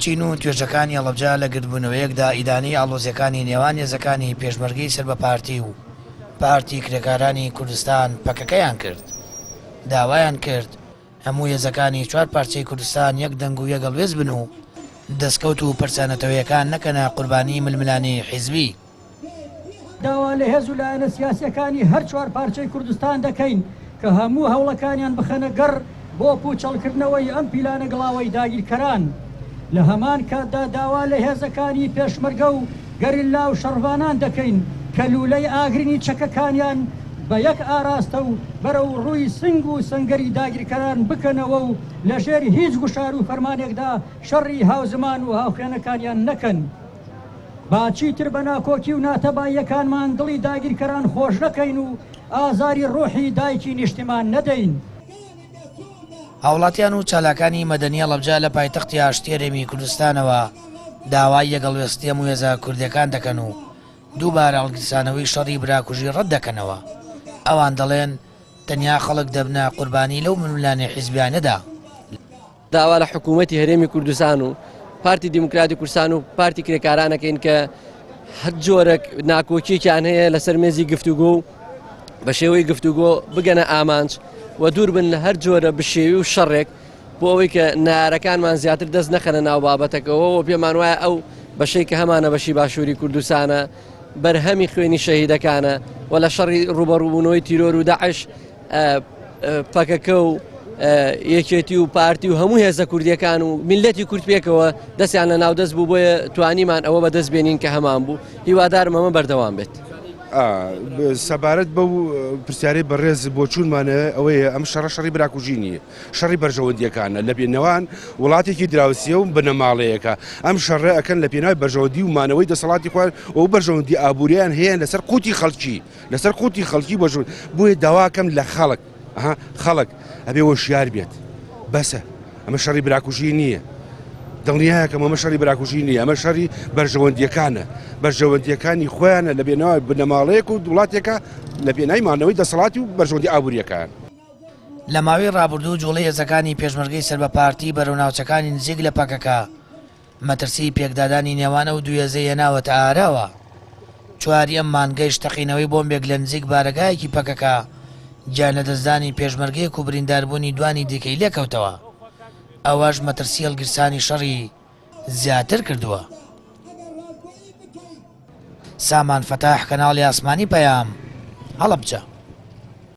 چین و توێژەکانی هەڵەبجە لە گردبوونەوەیەکدا ئیدانەی ئاڵۆزییەکانی نێوان هێزەکانی پێشمەرگەی سەر بە پارتی و پارتی کرێکارانی کوردستان پەکەکەیان کرد، داوایان کرد هەموو هێزەکانی چوار پارچەی کوردستان یەک دەنگ و یەک هەڵوێست بن و دەستکەوت و پرسە نەتەوەیەکان نەکەنە قوربانی ململانێی حیزبی. داوا لە هێز و لایەنە سیاسییەکانی هەر چوار پارچەی کوردستان دەکەین کە هەموو هەوڵەکانیان بخەنە گەڕ بۆ پووچەڵکردنەوەی ئەم پیلانە گڵاوەی داگیرکەران. لە هەمان کاتدا داوا لە هێزەکانی پێشمەرگە و گەریلا و شەڕڤانان دەکەین کە لوولەی ئاگرینی چەکەکانیان بە یەک ئاراستە و بەرەو ڕووی سنگ و سەنگەری داگیرکەران بکەنەوە و لە ژێر هیچ گوشار و فەرمانێکدا شەڕی هاوزمان و هاوخوێنەکانیان نەکەن. با چیتر بە ناکۆکی و ناتەباییەکانمان دڵی داگیرکەران خۆش نەکەین و ئازاری ڕۆحی دایکی نیشتیمان نەدەین. هاوڵاتیان و چالاکانی مەدەنی هەڵەبجە لە پایتەختی ئاشتی هەرێمی کوردستانەوە داوای یەکهەڵوێستی هەموو هێزە کوردیەکان دەکەن و دووبارە هەڵگیرسانەوەی شەڕی براکوژی ڕەت دەکەنەوە. ئەوان دەڵێن تەنیا خەڵک دەبنە قوربانی لەو ململانێ حیزبیانەدا. داوا لە حکوومەتی هەرێمی کوردستان و پارتی دیموکراتی کوردستان و پارتی کرێکاران ئەکەین کە هەر جۆرەک ناکۆکیەکیان هەیە لەسەر مێزی گفتوگۆ و بە شێوەی گفتوگۆ بگەنە ئامانج و دوور بن لە هەر جۆرە بشێوی و شەڕێک بۆ ئەوەی کە نارەکانمان زیاتر دەست نەخەنە ناو بابەتەکەەوە و پێمان وایە ئەو بەشەی کە هەمانە بەشی باشووری کوردستانە بەرهەمی خوێنی شەهیدەکانە و لە شەڕی ڕوبەڕووبوونەوەی تیرۆر و داعش پەکەکە و یەکێتی و پارتی و هەموو هێزە کوردیەکان و میلەتی کورد پێکەوە دەستیان لە ناودەست بوو بۆیە توانیمان ئەوە بەدەست بێنین کە هەمان بوو هیوادارم ئەمە بەردەوام بێت. سەبارەت بەو پرسیارەی بەڕێز بۆچوونمانە ئەوەیە ئەم شەڕە شەڕی براکوژی نییە شەڕی بەرژەوەندیەکانە لە پێنەوان وڵاتێکی دراوسیە و بنەماڵەیەکە ئەم شەڕە ئەکەن لە پێناوی بەرژەوەندی و مانەوەی دەسەڵاتی خۆیان و بەرژەوەندی ئابووریان هەیە لەسەر قوتی خەڵکی لەسەر قوتی خەڵکی بۆ ژوور بۆیە داواکەم لە خەڵک ئەها خەڵک ئەبێ وەشیار بێت بەسە ئەمە شەڕی براکوژی نییە دڵنیایەکەم ئەمە شەڕی براکوژی نییە ئەمە شەڕی بەرژەوەندیەکانە بەرژەوەندیەکانی خۆیانە لە بێنەوە بنەماڵەیەک و وڵاتێکە لە پێناوی مانەوەی دەسەڵاتی و بەرژەوەندی ئابووریەکان. لە ماوەی ڕابردوو جوڵەی هێزەکانی پێشمەرگەی سەر بە پارتی بەرەو ناوچەکانی نزیک لە پەکەکە مەترسیی پێکدادانی نێوان ئەو دوو هێزەی هێناوەتە ئاراوە. چواری ئەم مانگەیش تەقینەوەی بۆمبێک لە نزیک بارەگایەکی پەکەکە، گیانلەدەستدانی پێشمەرگەیەک و برینداربوونی دوانی دیکەی لێکەوتەوە. ئەوەش مەترسیی هەڵگیرسانی شەڕی زیاتر کردووە. سامان فەتاح، کەناڵی ئاسمانی پەیام، هەڵەبجە.